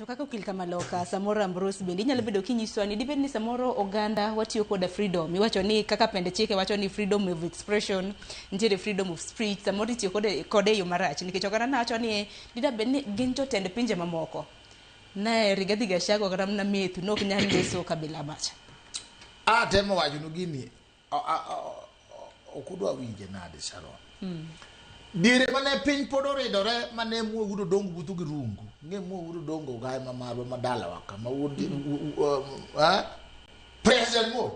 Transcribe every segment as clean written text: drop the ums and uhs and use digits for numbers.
To kaka okil kamaloka, samoro Ambrose bende inyalo bedo kinyiswa ni dibed ni samoro oganda watiyo koda freedom. Iwacho ni kaka pende chike wacho ni freedom of expression, nitiere freedom of speech, samoro itiyo kode e yo marach nikech oganda ne wacho ni dida bed ni gin jotend pinje mamoko. Ne Rigathi Gachagua kata mana Methu ne ok nyal leso kabila macha. Atemo wachonu gini, ok udwa winje nade Sharon. Diere mane piny pod oridore mane Moi Wuod Odongo wuotho gi rungu. Ing'e Moi Wuod Odongo ogaye ma marwa ma dalawa kama wuod President Moi.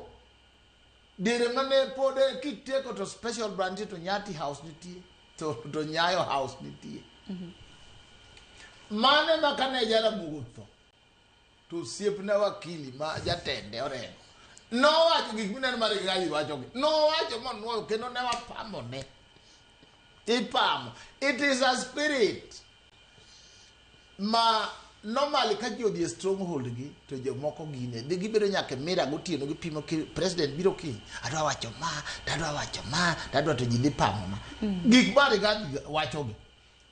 Diere mane pod kitieko to special branch to Nyati House nitie to Nyayo House nitie. Mane ma kane Jaramogi otho to osiepna wakili ma jatende Orengo nowacho gik mineno mar Rigathi wachogi. Nowacho monuoyo kendo ne wapamone. Ipamo. It is a spirit ma normally ka ji odhi e stronghold gi to jomoko gine dhi gibedo nyaka e mira gotieno gipimo ki president biro kiny adwa wacho ma to adwa wacho ma to adwa to ji dhi pamo ma gik ma Rigathi wachogi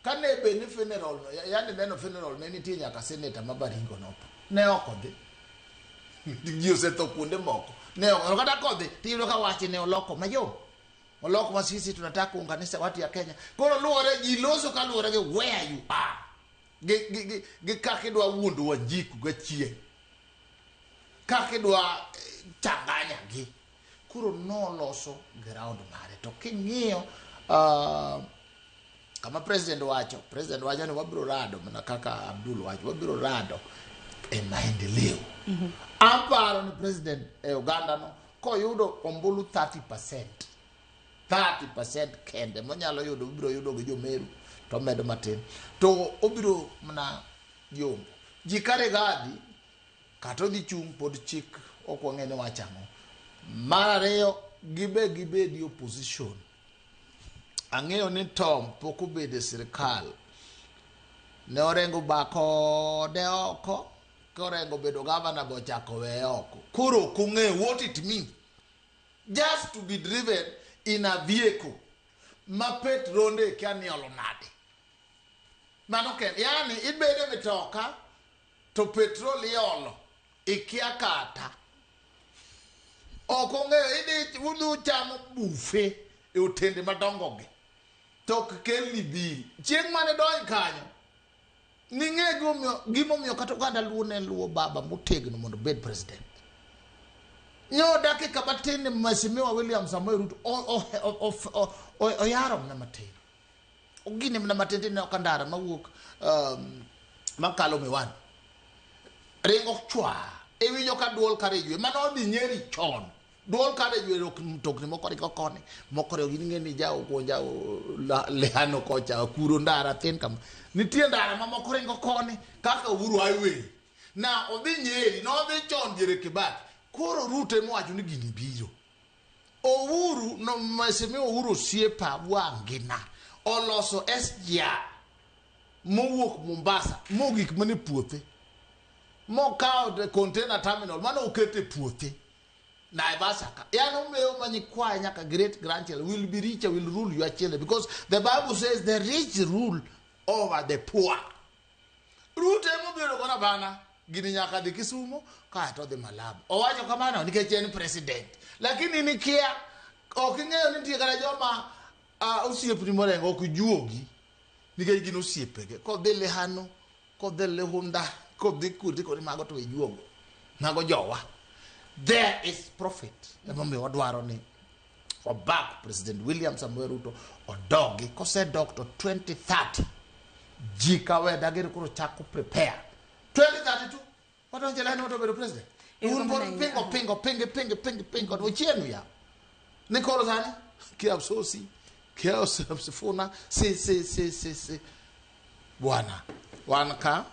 kane bed ni funeral no yani neno funeral ne nitie nyaka senator ma Baringo notho ne ok odhi ji osetho kuonde moko ne ok kata kodhi tiyudo ka wach ne oloko mayom oloko ma sisi tunataka kuunganisha watu ya Kenya koro luwore ji loso kaluwore gi where you are gi kaka idwa wuondo Wanjiku gachien kaka idwa changanya gi koro noloso ground mare to king'iyo kama president wacho ni wabiro rado mana kaka Abdul wacho wabiro rado e maendeleo. Aparo ni president e oganda no koyudo ombulu 30%, 30% kende monyalo yudo obiro yudo gi jomeru to omedo matin to obiro mana yombo ji ka Rigathi kata odhi chung' pod chik ok wang'e ni wacho ang'o. Mar ariyo gibe gibedi opposition. Ang'eyo ni Tom pok obedo e sirikal ne Orengo ba kode oko korengo bedo gavana bochako weye oko koro ok ong'eyo what it means just to be driven in a vehicle ma petronde kia ni olo nade mano kende yani ibedo e mitoka to petrol iolo ikia kata ok ong'eyo idhi udhi uchamo buffet e otende madongo gi to ok kelni bill chieng' mane donj kanyo ning'e gimomiyo kata oganda luo ne luwo baba motegno mondo obed president nyo dakika matin ni Mheshimiwa William Samoei Ruto oyaro mana matin ogine mana matin tineno ka ndara mawuok makalo Miwani ringo chwa iwinjo ka duol kare ywe mano odhi Nyeri chon duol kare ywe ok mtokni moko ringo koni moko ringo ing'e ni ja Ugunja Lihano kocha kuro ndara thin kama nitie ndara ma moko ringo koni kaka Uhuru Highway na odhi Nyeri nodhi chon diere Kibaki koro Ruto emowacho ni gini biro Uhuru no Mheshimiwa Uhuru osiepa wangina oloso SGR mowuok Mombasa mogik mana e puothe mokawo container terminal mano oketo e puothe Naivasha ka yani omewo ma nyikwaye nyaka great grandchildren will be richer, will rule your children, because the Bible says the rich rule over the poor. Ruto emobiro kora bana gini nyaka dhi Kisumo kaeto odhi Malaba owacho kamano nikech en president lakini nikia ok ing'eyo ni nitie kata joma osiepni morengo ok juogi nikech gin osiepege kodhi Lihano kodhi Lihunda kodhi kuonde koni mago to ijuogo mago jowa. There is profit. Emomiyo wadwaro ni wabak President William Samoei Ruto odogi kosedok to 2030 ji kaweda gin koro chako prepare 2032 wadonjo e line mondo obedo president. Un pod pingo pingo pingi pingi pingi pingi kod ochienu ya ni koro sani kia Sosi kia Sifuna si si si si si bwana wan ka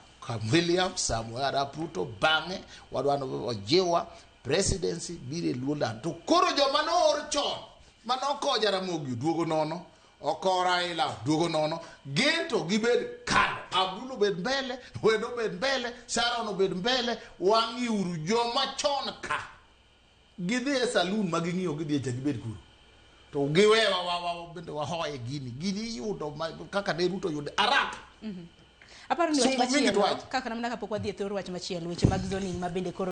William Samoei Arap Ruto bang'e wadwa ni ojiwa presidency biro e Luoland to koro joma noor chon manoko Jaramogi oduogo nono oko Raila duogo nono gin to gibed kando Abdul obed mbele Wendo obed mbele Sharon obed mbele wang'iuru joma chon ka gidhi e saloon ma ging'iyo gidhi e cha gibed kuro to giwewa wa bende wahoye gini gini iyudo kaka ne Ruto yude araka. Aparo ni wach Sungu mingi machielo, to wach. kaka namna kapok wadhi e thor wach machielo, weche mag zoning ma bende koro